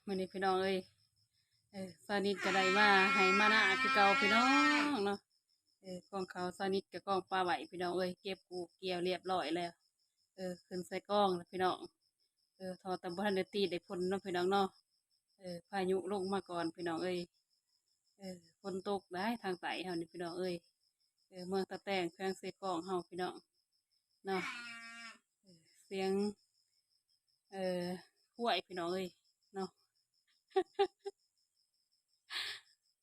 ມື້ນີ້ພີ່ນ້ອງເອີຍ ເອີ ສາວນິດກໍໄດ້ມາໄຮ່ມານາຄືເກົ່າພີ່ນ້ອງເນາະ. ເອີ ກອງເຂົ້າສາວນິດກໍກອງປະໄວ້ພີ່ນ້ອງເອີຍ ເກັບກູ້ກ່ຽວລຽບຮ້ອຍແລ້ວ ເອີ ຂຶ້ນໃສ່ກອງແລ້ວພີ່ນ້ອງ. ເອີ ເພາະແຕ່ບໍ່ທັນໄດ້ຕີໄດ້ຝົນເນາະພີ່ນ້ອງເນາະ ເອີ ພາຍຸລົງມາກ່ອນພີ່ນ້ອງເອີຍ. ເອີ ຝົນຕົກໄດ໋ທາງໃຕ້ເຮົານີ້ພີ່ນ້ອງເອີຍ ເອີ ເມືອງຕາແຕງ ແຂວງເຊກອງເຮົາພີ່ນ້ອງເນາະ. ເອີ ສຽງ ເອີ ຄວາຍພີ່ນ້ອງເອີຍເນາະ.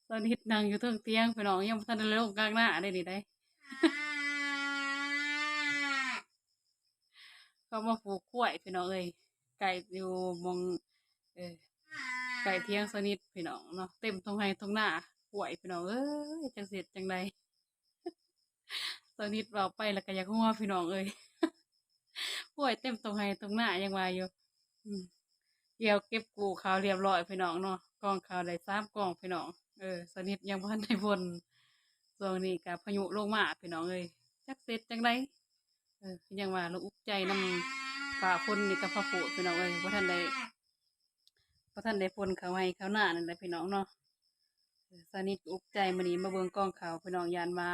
ສາວນິດນັ່ງຢູ່ເທິງຕຽງພີ່ນ້ອງ ຍັງບໍ່ທັນໄດ້ລົງກາງນາເດ້ນີ້ໄດ໋. ເຂົາມາຜູກຄວາຍພີ່ນ້ອງເອີຍ ໃກ້ຢູ່ໝ່ອງ ເອີ ໃກ້ທຽງສາວນິດພີ່ນ້ອງເນາະ ເຕັມທົ່ງໄຮ່ທົ່ງນາຄວາຍພີ່ນ້ອງເອີຍ ຈັກຊິເຮັດຈັ່ງໃດ. ສາວນິດເວົ້າໄປແລ້ວກໍຢາກຫົວພີ່ນ້ອງເອີຍ ຄວາຍເຕັມທົ່ງໄຮ່ທົ່ງນາ ຍັງວ່າຢູ່ ອືມ ກ່ຽວເກັບກູ້ເຂົ້າລຽບຮ້ອຍພີ່ນ້ອງເນາະ ກອງເຂົ້າໄດ້ສາມກອງພີ່ນ້ອງ. ເອີ ສາວນິດຍັງບໍ່ທັນໄດ້ຝົນ ຊ່ວງນີ້ກໍພາຍຸລົງມາພີ່ນ້ອງເອີຍ ຈັກຊິເຮັດຈັ່ງໃດ. ເອີ ຍັງວ່າລະອຸກໃຈນຳຟ້າຝົນນີ້ກັບພະໂພດພີ່ນ້ອງເອີຍ ບໍ່ທັນໄດ້ ບໍ່ທັນໄດ້ຝົນເຂົ້າໄຮ່ເຂົ້ານານັ້ນແຫຼະພີ່ນ້ອງເນາະ. ເອີ ສາວນິດກໍອຸກໃຈ ມື້ນີ້ມາເບິ່ງກອງເຂົ້າພີ່ນ້ອງ ຢ້ານວ່າ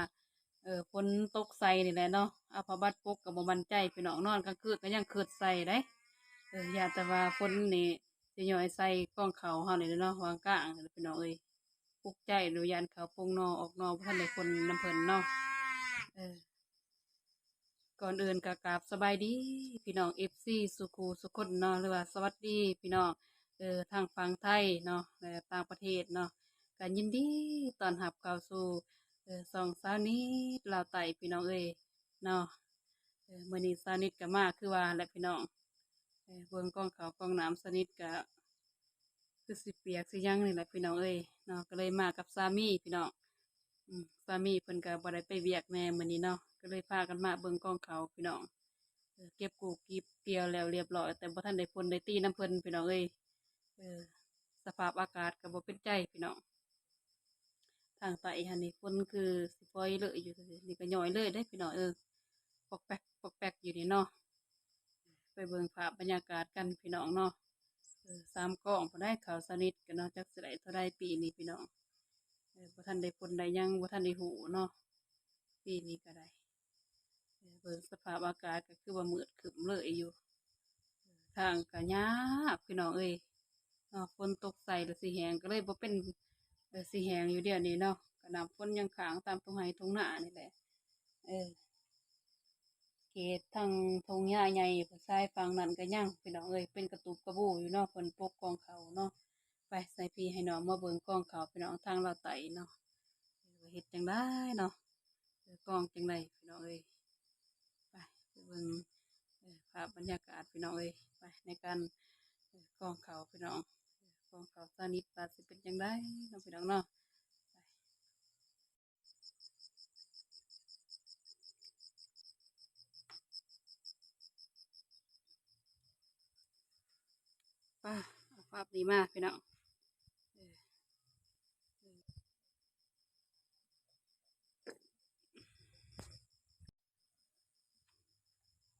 ເອີ ຝົນຕົກໃສ່ນີ້ແຫຼະເນາະ ເອົາຜ້າບັດປົກກໍບໍ່ໝັ້ນໃຈພີ່ນ້ອງ ນອນກາງຄືນກໍຍັງຄຶດໃສ່ເດ້. ເອີ ຢ້ານແຕ່ວ່າຝົນນີ້ຊິຍ້ອຍໃສ່ກອງເຂົ້າເຮົານີ້ແຫຼະເນາະ ຫວ່າງກາງພີ່ນ້ອງເອີຍ. ອຸກໃຈຢູ່ ຢ້ານເຂົ້າປົງໜໍ່ອອກໜໍ່ ບໍ່ທັນໄດ້ຝົນນຳເພິ່ນເນາະ. ເອີ ກ່ອນອື່ນກໍກາບສະບາຍດີພີ່ນ້ອງເອັຟຊີສູ່ຄູ່ສູ່ຄົນເນາະ ຫຼືວ່າສະຫວັດດີພີ່ນ້ອງ ເອີ ທາງຝັ່ງໄທເນາະ ແລະ ຕ່າງປະເທດເນາະ ກໍຍິນດີຕ້ອນຮັບເຂົ້າສູ່ ເອີ ຊ່ອງສາວນິດລາວໃຕ້ພີ່ນ້ອງເອີຍເນາະ. ເອີ ມື້ນີ້ສາວນິດກໍມາຄືວ່າແຫຼະພີ່ນ້ອງ ເອີ ເບິ່ງກອງເຂົ້າກອງນ້ຳ ສາວນິດກໍ ຄືຊິປຽກຊິຫຍັງນີ້ແຫຼະພີ່ນ້ອງເອີຍເນາະ ກໍເລີຍມາກັບສາມີພີ່ນ້ອງ. ອືມ ສາມີເພິ່ນກໍບໍ່ໄດ້ໄປວຽກແດ່ມື້ນີ້ເນາະ ກໍເລີຍພາກັນມາເບິ່ງກອງເຂົ້າພີ່ນ້ອງ. ເອີ ເກັບກູ້ເກັບກ່ຽວແລ້ວລຽບຮ້ອຍ ແຕ່ບໍ່ທັນໄດ້ຝົນໄດ້ຕີນຳເພິ່ນພີ່ນ້ອງເອີຍ. ເອີ ສະພາບອາກາດກໍບໍ່ເປັນໃຈພີ່ນ້ອງ. ທາງໃຕ້ຫັ້ນນີ້ຝົນຄືຊິຝອຍເລີຍຢູ່ ນີ້ກໍຍ້ອຍເລີຍເດ້ພີ່ນ້ອງເອີຍ ປອກແປກປອກແປກຢູ່ນີ້ເນາະ. ໄປເບິ່ງພາບບັນຍາກາດກັນພີ່ນ້ອງເນາະ. ເອີ ສາມກອງພຸ້ນໃດ ເຂົ້າສາວນິດກໍເນາະ ຈັກຊິໄດ້ເທົ່າໃດປີນີ້ພີ່ນ້ອງ. ເອີ ບໍ່ທັນໄດ້ຝົນໄດ້ຫຍັງ ບໍ່ທັນໄດ້ຮູ້ເນາະ ປີນີ້ກໍໄດ້. ເອີ ເບິ່ງສະພາບອາກາດກໍຄືວ່າມືດຄຶ້ມເລີຍຢູ່ ທາງກໍຍາກພີ່ນ້ອງເອີຍເນາະ ຝົນຕົກໃສ່ແລ້ວຊິແຫ້ງກໍເລີຍບໍ່ເປັນ ເອີ ຊິແຫ້ງຢູ່ດຽວນີ້ເນາະ ກໍນ້ຳຝົນຍັງຄ້າງຕາມທົ່ງໄຮ່ທົ່ງນານີ້ແຫຼະ. ເອີ ເຂດທາງທົ່ງຫຍ້າໃຫຍ່ ຊາຍຝັ່ງນັ້ນກໍຍັງພີ່ນ້ອງເອີຍ ເປັນກະຕຸບກະບູຢູ່ເນາະ ເພິ່ນປົກກອງເຂົ້າເນາະ. ໄປ ໃຫ້ພີ່ໃຫ້ນ້ອງມາເບິ່ງກອງເຂົ້າພີ່ນ້ອງ ທາງລາວໃຕ້ເນາະ ວ່າເຮັດຈັ່ງໃດເນາະ ເອີ ກອງຈັ່ງໃດພີ່ນ້ອງເອີຍ. ໄປ ໄປເບິ່ງ ເອີ ພາບບັນຍາກາດພີ່ນ້ອງເອີຍ ໄປ ໃນການ ເອີ ກອງເຂົ້າພີ່ນ້ອງ ເອີ ກອງເຂົ້າສາວນິດວ່າຊິເປັນຈັ່ງໃດເນາະ ພີ່ນ້ອງເນາະ. ໄປ ໄປ ເອົາພາບນີ້ມາພີ່ນ້ອງ ເອີ ເອີ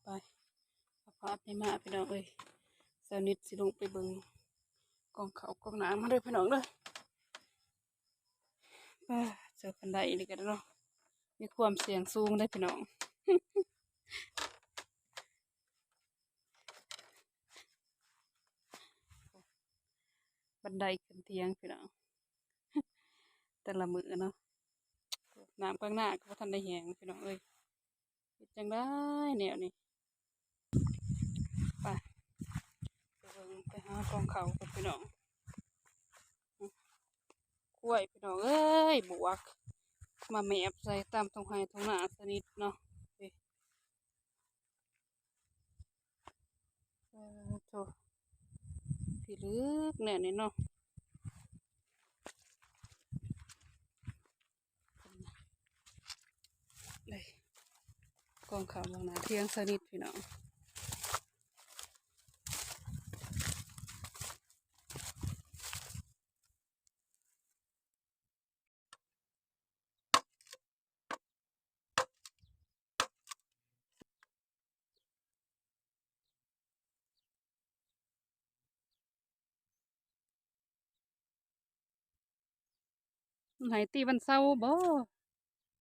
ໄປ ເອົາພາບນີ້ມາພີ່ນ້ອງເອີຍ. ສາວນິດຊິລົງໄປເບິ່ງກອງເຂົ້າກອງນ້ຳມາເດີພີ່ນ້ອງເດີ. ປ້າ ເຈົ້າ ຄັນໄດນີ້ກໍເນາະ ມີຄວາມສ່ຽງສູງເດ້ພີ່ນ້ອງ ບັນໄດຂຶ້ນຖຽງພີ່ນ້ອງ ແຕ່ລະມື້ເນາະ ນ້ຳກາງນາກໍບໍ່ທັນໄດ້ແຫ້ງພີ່ນ້ອງເອີຍ. ເຮັດຈັ່ງໃດແນວນີ້ ໄປ ໄປເບິ່ງ ໄປຫາກອງເຂົ້າກັນພີ່ນ້ອງ. ຄວາຍພີ່ນ້ອງເອີຍ ບວກມາແມບໃສ່ຕາມທົ່ງໄຮ່ທົ່ງນາສະນິດເນາະ. ເອີ ໂທ້ ພິລຶກແນວນີ້ເນາະ. ເອີຍ ກອງເຂົ້າເບື້ອງໜ້າຖຽງສະນິດພີ່ນ້ອງ. ໃຫ້ຕີວັນເສົາບໍ?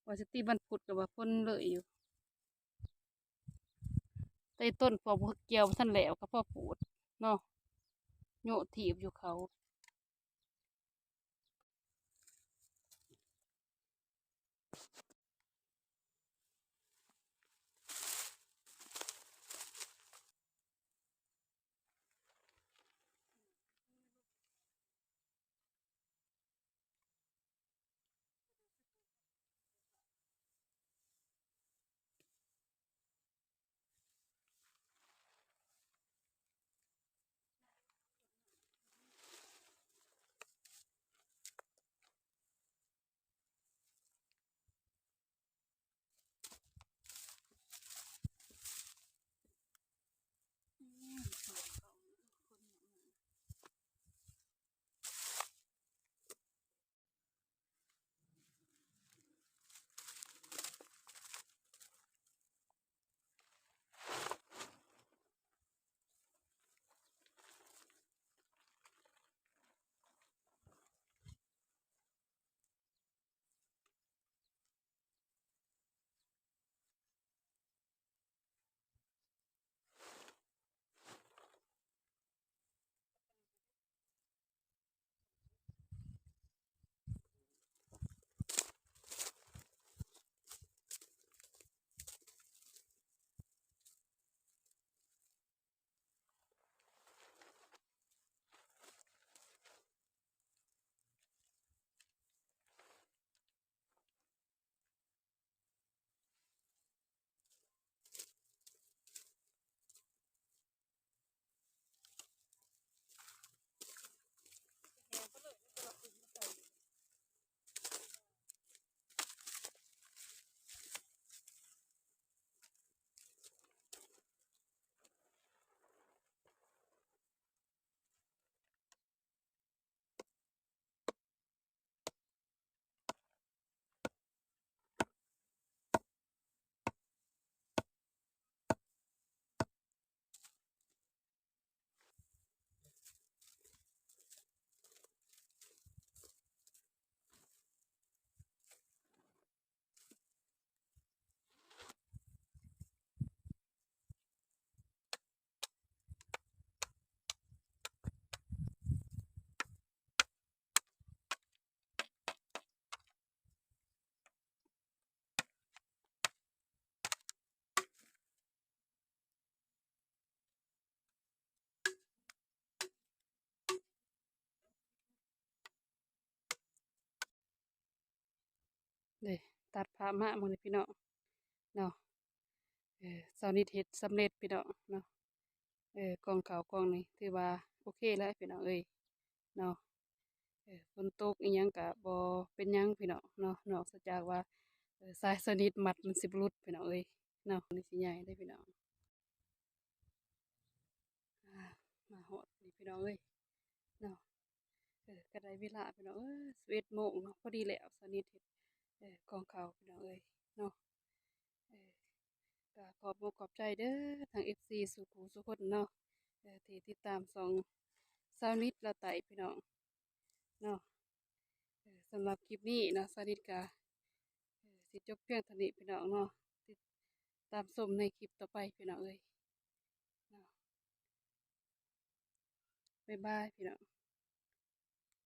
ວ່າຊິຕີວັນພຸດກໍວ່າຝົນເລີຍຢູ່. ແຕ່ຕົ້ນພວກບໍ່ກ່ຽວບໍ່ທັນແລ້ວກໍພໍປູດເນາະ ໂຍະຖີບຢູ່ເຂົາ. ເດ້ ຕັດພາບມາເບິ່ງເດ້ພີ່ນ້ອງເນາະ. ເອີ ຊາວນິດເຮັດສຳເລັດພີ່ນ້ອງເນາະ. ເອີ ກ່ອງເຂົ້າກ່ອງນີ້ຖືວ່າໂອເຄແລ້ວພີ່ນ້ອງເອີຍເນາະ. ເອີ ຝົນຕົກອີ່ຫຍັງກະບໍ່ເປັນຫຍັງພີ່ນ້ອງເນາະ ນອກເສຍຈາກວ່າ ເອີ ສາຍຊາວນິດມັດມັນຊິບໍ່ຫຼຸດພີ່ນ້ອງເອີຍເນາະ. ນີ້ຊິໃຫຍ່ເດ້ພີ່ນ້ອງ. ອ່າ ມາຮອດນີ້ພີ່ນ້ອງເອີຍເນາະ. ເອີ ກໍໄດ້ເວລາພີ່ນ້ອງເອີຍ ສິບເອັດໂມງເນາະ ພໍດີແລ້ວ ຊາວນິດເຮັດ ເອີ ກ່ອງເຂົ້າພີ່ນ້ອງເອີຍເນາະ. ເອີ ກໍຂອບອົກຂອບໃຈເດີທາງເອັຟຊີສູ່ຜູ້ສູ່ຄົນເນາະ ເອີ ທີ່ຕິດຕາມຊ່ອງຊາວນິດລາວໃຕ້ພີ່ນ້ອງເນາະ. ເອີ ສຳລັບຄລິບນີ້ເນາະ ຊາວນິດກໍ ເອີ ຊິຈົບພຽງເທົ່ານີ້ພີ່ນ້ອງເນາະ. ຕິດຕາມຊົມໃນຄລິບຕໍ່ໄປພີ່ນ້ອງເອີຍເນາະ. ບາຍບາຍພີ່ນ້ອງ.